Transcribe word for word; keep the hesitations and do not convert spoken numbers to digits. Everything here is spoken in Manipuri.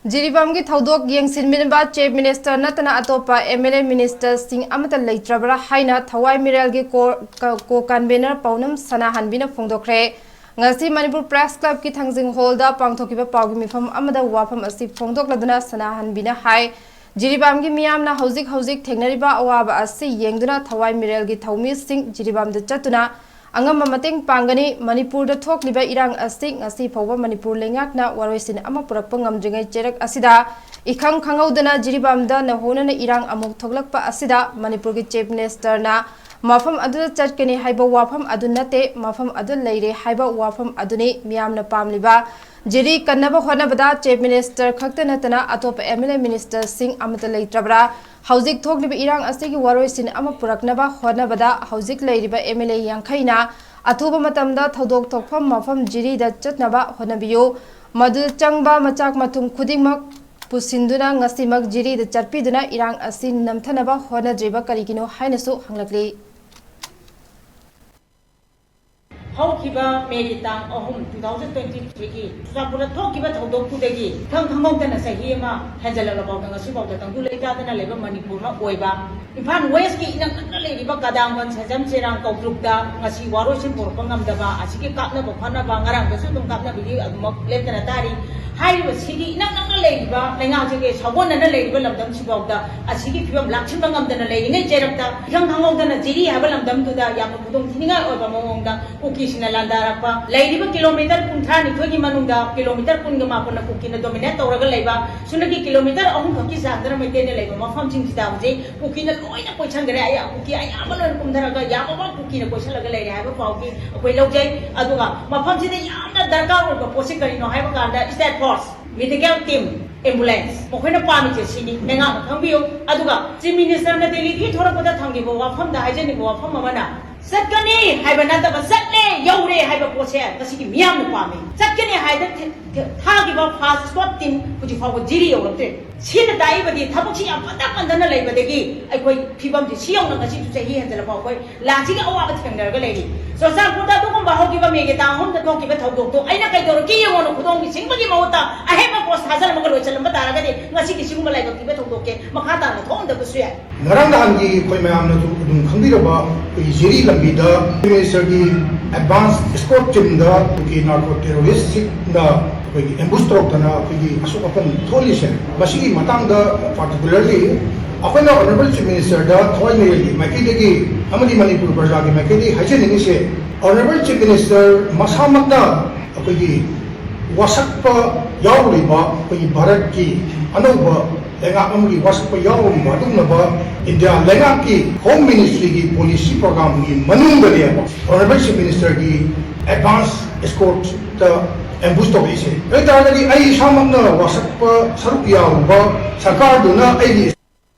ꯖꯤꯔꯤꯕꯥꯝꯒꯤ ꯊꯧꯗꯣꯛ ꯌꯦꯡꯁꯤꯟꯕꯤꯅꯕ Chief Minister ꯅꯠꯇꯅ ꯑꯇꯣꯞꯄ MLA ministerꯁꯤꯡ ꯑꯃꯠꯇ ꯂꯩꯇ꯭ꯔꯕ꯭ꯔꯥ ꯍꯥꯏꯅ ꯊꯋꯥꯏ ꯃꯤꯔꯦꯜꯒꯤ co-, co-convener ꯄꯥꯎꯅꯝ ꯁꯅꯥꯍꯟꯕꯤꯅ ꯐꯣꯡꯗꯣꯛꯈ꯭ꯔꯦ꯫ ꯉꯁꯤ ꯃꯅꯤꯄꯨꯔ Press Clubꯀꯤ ꯊꯥꯡꯖꯤꯡ hallꯗ ꯄꯥꯡꯊꯣꯛꯈꯤꯕ ꯄꯥꯎꯒꯤ ꯃꯤꯐꯝ ꯑꯃꯗ ꯋꯥꯐꯝ ꯑꯁꯤ ꯐꯣꯡꯗꯣꯛꯂꯗꯨꯅ ꯁꯅꯥꯍꯟꯕꯤꯅ ꯍꯥꯏ, ꯖꯤꯔꯤꯕꯥꯝꯒꯤ ꯃꯤꯌꯥꯝꯅ ꯍꯧꯖꯤꯛ ꯍꯧꯖꯤꯛ ꯊꯦꯡꯅꯔꯤꯕ ꯑꯋꯥꯕ ꯑꯁꯤ ꯌꯦꯡꯗꯨꯅ ꯊꯋꯥꯏ ꯃꯤꯔꯦꯜꯒꯤ ꯊꯧꯃꯤꯁꯤꯡ ꯖꯤꯔꯤꯕꯥꯝꯗ ꯆꯠꯇꯨꯅ ꯑꯉꯝꯕ ꯃꯇꯦꯡ ꯄꯥꯡꯒꯅꯤ꯫ ꯃꯅꯤꯄꯨꯔꯗ ꯊꯣꯛꯂꯤꯕ ꯏꯔꯥꯡ ꯑꯁꯤ ꯉꯁꯤ ꯐꯥꯎꯕ ꯃꯅꯤꯄꯨꯔ ꯂꯩꯉꯥꯛꯅ ꯋꯥꯔꯣꯏꯁꯤꯟ ꯑꯃ ꯄꯨꯔꯛꯄ ꯉꯝꯗ꯭ꯔꯤꯉꯩ ꯆꯩꯔꯛ ꯑꯁꯤꯗ ꯏꯈꯪ ꯈꯪꯍꯧꯗꯅ ꯖꯤꯔꯤꯕꯥꯝꯗ ꯅꯧꯍꯧꯅꯅ ꯏꯔꯥꯡ ꯑꯃꯨꯛ ꯊꯣꯛꯂꯛꯄ ꯑꯁꯤꯗ ꯃꯅꯤꯄꯨꯔꯒꯤ Chief Ministerꯅ ꯃꯐꯝ ꯑꯗꯨꯗ ꯆꯠꯀꯅꯤ ꯍꯥꯏꯕ ꯋꯥꯐꯝ ꯑꯗꯨ ꯅꯠꯇꯦ, ꯃꯐꯝ ꯑꯗꯨ ꯂꯩꯔꯦ ꯍꯥꯏꯕ ꯋꯥꯐꯝ ꯑꯗꯨꯅꯤ ꯃꯤꯌꯥꯝꯅ ꯄꯥꯝꯂꯤꯕ꯫ ꯖꯤꯔꯤ ꯀꯟꯅꯕ ꯍꯣꯠꯅꯕꯗ Chief Minister ꯈꯛꯇ ꯅꯠꯇꯅ ꯑꯇꯣꯞꯄ MLA ministerꯁꯤꯡ ꯑꯃꯠꯇ ꯂꯩꯇ꯭ꯔꯕ꯭ꯔꯥ? ꯍꯧꯖꯤꯛ ꯊꯣꯛꯂꯤꯕ ꯏꯔꯥꯡ ꯑꯁꯤꯒꯤ ꯋꯥꯔꯣꯏꯁꯤꯟ ꯑꯃ ꯄꯨꯔꯛꯅꯕ ꯍꯣꯠꯅꯕꯗ ꯍꯧꯖꯤꯛ ꯂꯩꯔꯤꯕ MLA ꯌꯥꯡꯈꯩꯅ ꯑꯊꯨꯕ ꯃꯇꯝꯗ ꯊꯧꯗꯣꯛ ꯊꯣꯛꯐꯝ ꯃꯐꯝ ꯖꯤꯔꯤꯗ ꯆꯠꯅꯕ ꯍꯣꯠꯅꯕꯤꯌꯨ꯫ ꯃꯗꯨꯗ ꯆꯪꯕ ꯃꯆꯥꯛ ꯃꯊꯨꯝ ꯈꯨꯗꯤꯡꯃꯛ ꯄꯨꯁꯤꯟꯗꯨꯅ ꯉꯁꯤꯃꯛ ꯖꯤꯔꯤꯗ ꯆꯠꯄꯤꯗꯨꯅ ꯏꯔꯥꯡ ꯑꯁꯤ ꯅꯝꯊꯅꯕ ꯍꯣꯠꯅꯗ꯭ꯔꯤꯕ ꯀꯔꯤꯒꯤꯅꯣ ꯍꯥꯏꯅꯁꯨ ꯍꯪꯂꯛꯂꯤ꯫ ꯍꯧꯈꯤꯕ ꯃꯦꯒꯤ ꯇꯥꯡ ꯑꯍꯨꯝ, two thousand twenty threeꯒꯤ ꯆꯨꯔꯆꯥꯟꯄꯨꯔꯗ ꯊꯣꯛꯈꯤꯕ ꯊꯧꯗꯣꯛꯇꯨꯗꯒꯤ ꯏꯈꯪ ꯈꯪꯍꯧꯗꯅ ꯆꯍꯤ ꯑꯃ ꯍꯦꯟꯖꯜꯂꯛꯂꯐꯥꯎꯗ ꯉꯁꯤꯐꯥꯎꯗ ꯇꯪꯗꯨ ꯂꯩꯇꯥꯗꯅ ꯂꯩꯕ ꯃꯅꯤꯄꯨꯔ ꯑꯃ ꯑꯣꯏꯕ, ꯏꯝꯐꯥꯜ Westꯀꯤ ꯏꯅꯛ ꯅꯛꯅ ꯂꯩꯔꯤꯕ ꯀꯗꯥꯝꯕꯟ, ꯁꯦꯖꯝ, ꯆꯦꯔꯥꯡ, ꯀꯧꯇ꯭ꯔꯨꯛꯇ ꯉꯁꯤ ꯋꯥꯔꯣꯏꯁꯤꯟ ꯄꯨꯔꯛꯄ ꯉꯝꯗꯕ ꯑꯁꯤꯒꯤ ꯀꯥꯞꯅꯕ ꯈꯣꯠꯅꯕ ꯉꯔꯥꯡꯗꯁꯨ ꯑꯗꯨꯝ ꯀꯥꯞꯅꯕꯒꯤ ꯑꯗꯨꯃꯛ ꯂꯦꯞꯇꯅ ꯇꯥꯔꯤ꯫ ꯍꯥꯏꯔꯤꯕꯁꯤꯒꯤ ꯏꯅꯛ ꯅꯛꯅ ꯂꯩꯔꯤꯕ ꯂꯩꯉꯥꯛꯁꯤꯒꯤ ꯁꯥꯒꯣꯟꯅꯅ ꯂꯩꯔꯤꯕ ꯂꯝꯗꯝꯁꯤꯐꯥꯎꯗ ꯑꯁꯤꯒꯤ ꯐꯤꯕꯝ ꯂꯥꯛꯁꯤꯟꯕ ꯉꯝꯗꯅ ꯂꯩꯔꯤꯉꯩ ꯆꯩꯔꯛꯇ ꯏꯈꯪ ꯈꯪꯍꯧꯗꯅ ꯖꯤꯔꯤ ꯍꯥꯏꯕ ꯂꯝꯗꯝꯗꯨꯗ ꯌꯥꯝꯅ ꯈꯨꯗꯣꯡ ꯊꯤꯅꯤꯡꯉꯥꯏ ꯑꯣꯏꯕ ꯃꯑꯣꯡꯗ ꯀꯨꯀꯤꯁꯤꯡꯅ ꯂꯥꯟꯗꯥꯔꯛꯄ, ꯂꯩꯔꯤꯕ kilometre ꯀꯨꯟꯊ꯭ꯔꯥ ꯅꯤꯊꯣꯏꯒꯤ ꯃꯅꯨꯡꯗ kilometre ꯀꯨꯟꯒ ꯃꯥꯄꯟꯅ ꯀꯨꯀꯤꯅ dominate ꯇꯧꯔꯒ ꯂꯩꯕ, ꯁꯨꯞꯅꯒꯤ kilometre ꯑꯍꯨꯝ ꯈꯛꯀꯤ ꯆꯥꯡꯗꯅ ꯃꯩꯇꯩꯅ ꯂꯩꯕ ꯃꯐꯝꯁꯤꯡꯁꯤꯗ ꯍꯧꯖꯤꯛ ꯀꯨꯀꯤꯅ ꯂꯣꯏꯅ ꯀꯣꯏꯁꯟꯈ꯭ꯔꯦ꯫ ꯑꯩ ꯀꯨꯀꯤ ꯑꯌꯥꯝꯕ ꯂꯣꯏꯅ ꯀꯨꯝꯊꯔꯒ ꯌꯥꯝꯃꯕ ꯀꯨꯀꯤꯅ ꯀꯣꯏꯁꯜꯂꯒ ꯂꯩꯔꯦ ꯍꯥꯏꯕ ꯄꯥꯎꯗꯤ ꯑꯩꯈꯣꯏ ꯂꯧꯖꯩ꯫ ꯑꯗꯨꯒ ꯃꯐꯝꯁꯤꯗ ꯌꯥꯝꯅ ꯗꯔꯀꯥꯔ ꯑꯣꯏꯕ ꯄꯣꯠꯁꯤ ꯀꯔꯤꯅꯣ ꯍꯥꯏꯕ ꯀꯥꯟꯗ state force, medical team, ambulance, ꯃꯈꯣꯏꯅ ꯄꯥꯝꯃꯤꯁꯦ ꯁꯤꯅꯤ꯫ ꯂꯩꯉꯥꯛꯅ ꯈꯪꯕꯤꯌꯨ꯫ ꯑꯗꯨꯒ Chief Ministerꯅ ꯗꯦꯜꯂꯤꯗꯒꯤ ꯊꯣꯔꯛꯄꯗ ꯊꯝꯈꯤꯕ ꯋꯥꯐꯝꯗ ꯍꯥꯏꯖꯅꯤꯡꯕ ꯋꯥꯐꯝ ꯑꯃꯅ, ꯆꯠꯀꯅꯤ ꯍꯥꯏꯕ ꯅꯠꯇꯕ ꯆꯠꯂꯦ, ꯌꯧꯔꯦ ꯍꯥꯏꯕ ꯄꯣꯠꯁꯦ ꯉꯁꯤꯒꯤ ꯃꯤꯌꯥꯝꯅ ꯄꯥꯝꯃꯤ꯫ ꯆꯠꯀꯅꯤ ꯍꯥꯏꯗ ꯊ-, ꯊ-, ꯊꯥꯈꯤꯕ first squad team ꯍꯧꯖꯤꯛ ꯐꯥꯎꯕ ꯖꯤꯔꯤ ꯌꯧꯔꯛꯇ꯭ꯔꯦ꯫ ꯁꯤꯅ ꯇꯥꯛꯏꯕꯗꯤ ꯊꯕꯛꯁꯤ ꯌꯥꯝ ꯄꯟꯗ ꯄꯟꯗꯅ ꯂꯩꯕꯗꯒꯤ ꯑꯩꯈꯣꯏ ꯐꯤꯕꯝꯁꯤ ꯁꯤ ꯌꯧꯅ ꯉꯁꯤꯁꯨ ꯆꯍꯤ ꯍꯦꯟꯖꯜꯂꯛꯄ ꯑꯩꯈꯣꯏ ꯂꯥꯟꯁꯤꯒꯤ ꯑꯋꯥꯕ ꯊꯦꯡꯅꯔꯒ ꯂꯩꯔꯤ꯫ ꯆꯨꯔꯆꯥꯟꯄꯨꯔꯗ ꯑꯗꯨꯒꯨꯝꯕ ꯍꯧꯈꯤꯕ ꯃꯦꯒꯤ ꯇꯥꯡ ꯑꯍꯨꯝꯗ ꯊꯣꯛꯈꯤꯕ ꯊꯧꯗꯣꯛꯇꯣ ꯑꯩꯅ ꯀꯩꯗꯧꯔꯛꯀꯦ ꯌꯦꯡꯉꯣꯅ ꯈꯨꯗꯣꯡ ꯁꯤꯡꯕꯒꯤ ꯃꯍꯨꯠꯇ ꯑꯍꯦꯟꯕ ꯄꯣꯠ ꯊꯥꯖꯔꯝꯃꯒ ꯂꯣꯏꯁꯤꯜꯂꯝꯕ ꯇꯥꯔꯒꯗꯤ ꯉꯁꯤꯒꯤ ꯁꯤꯒꯨꯝꯕ ꯂꯥꯏꯕꯛ ꯊꯤꯕ ꯊꯧꯗꯣꯛꯁꯦ ꯃꯈꯥ ꯇꯥꯅ ꯊꯣꯛꯑꯝꯗꯕꯁꯨ ꯌꯥꯏ꯫ ꯉꯔꯥꯡ ꯅꯍꯥꯟꯒꯤ ꯑꯩꯈꯣꯏ ꯃꯌꯥꯝꯅꯁꯨ ꯑꯗꯨꯝ ꯈꯪꯕꯤꯔꯕ ꯑꯩꯈꯣꯏꯒꯤ ꯖꯦꯔꯤ ꯂꯝꯕꯤꯗ ꯆꯤꯐ ꯃꯤꯅꯤꯁꯇꯔꯒꯤ ꯑꯦꯗꯚꯥꯟꯁ ꯏꯁꯀꯣꯔꯠ ꯇꯤꯝꯗ ꯑꯩꯈꯣꯏꯒꯤ ꯅꯥꯔꯀꯣ ꯇꯦꯔꯣꯔꯤꯁꯁꯤꯡꯅ ꯑꯩꯈꯣꯏꯒꯤ ꯑꯦꯝꯕꯨꯁ ꯇꯧꯔꯛꯇꯅ ꯑꯩꯈꯣꯏꯒꯤ ꯑꯁꯣꯛ ꯑꯄꯟ ꯊꯣꯛꯍꯜꯂꯤꯁꯦ, ꯃꯁꯤꯒꯤ ꯃꯇꯥꯡꯗ ꯄꯥꯔꯇꯤꯀꯨꯂꯔꯂꯤ ꯑꯩꯈꯣꯏꯅ ꯑꯣꯅꯔꯦꯕꯜ ꯆꯤꯐ ꯃꯤꯅꯤꯁꯇꯔꯗ ꯊꯋꯥꯏ ꯃꯤꯔꯦꯜꯒꯤ ꯃꯥꯏꯀꯩꯗꯒꯤ ꯑꯃꯗꯤ ꯃꯅꯤꯄꯨꯔ ꯄ꯭ꯔꯖꯥꯒꯤ ꯃꯥꯏꯀꯩꯗꯒꯤ ꯍꯥꯏꯖꯅꯤꯡꯉꯤꯁꯦ, ꯑꯣꯅꯔꯦꯕꯜ ꯆꯤꯐ ꯃꯤꯅꯤꯁꯇꯔ ꯃꯁꯥꯃꯛꯅ ꯑꯩꯈꯣꯏꯒꯤ ꯋꯥꯁꯛꯄ ꯌꯥꯎꯔꯤꯕ ꯑꯩꯈꯣꯏꯒꯤ ꯚꯥꯔꯠꯀꯤ ꯑꯅꯧꯕ ꯂꯩꯉꯥꯛ ꯑꯃꯒꯤ ꯋꯥꯁꯛꯄ ꯌꯥꯎꯔꯤꯕ ꯑꯗꯨꯒꯨꯝꯂꯕ ꯏꯟꯗꯤꯌꯥ ꯂꯩꯉꯥꯛꯀꯤ ꯍꯣꯝ ꯃꯤꯅꯤꯁꯇ꯭ꯔꯤꯒꯤ ꯄꯣꯂꯤꯁꯤ ꯄ꯭ꯔꯣꯒ꯭ꯔꯥꯝꯒꯤ ꯃꯅꯨꯡꯗꯅꯦꯕ ꯑꯣꯅꯔꯦꯕꯜ ꯆꯤꯐ ꯃꯤꯅꯤꯁꯇꯔꯒꯤ ꯑꯦꯗꯚꯥꯟꯁ ꯏꯁꯀꯣꯔꯠꯇ ꯑꯦꯝꯕꯨꯁ ꯇꯧꯔꯛꯏꯁꯦ꯫ ꯑꯗꯨ ꯑꯣꯏ ꯇꯥꯔꯒꯗꯤ ꯑꯩ ꯏꯁꯥꯃꯛꯅ ꯋꯥꯁꯛꯄ ꯁꯔꯨꯛ ꯌꯥꯎꯔꯨꯕ ꯁꯔꯀꯥꯔꯗꯨꯅ ꯑꯩꯒꯤ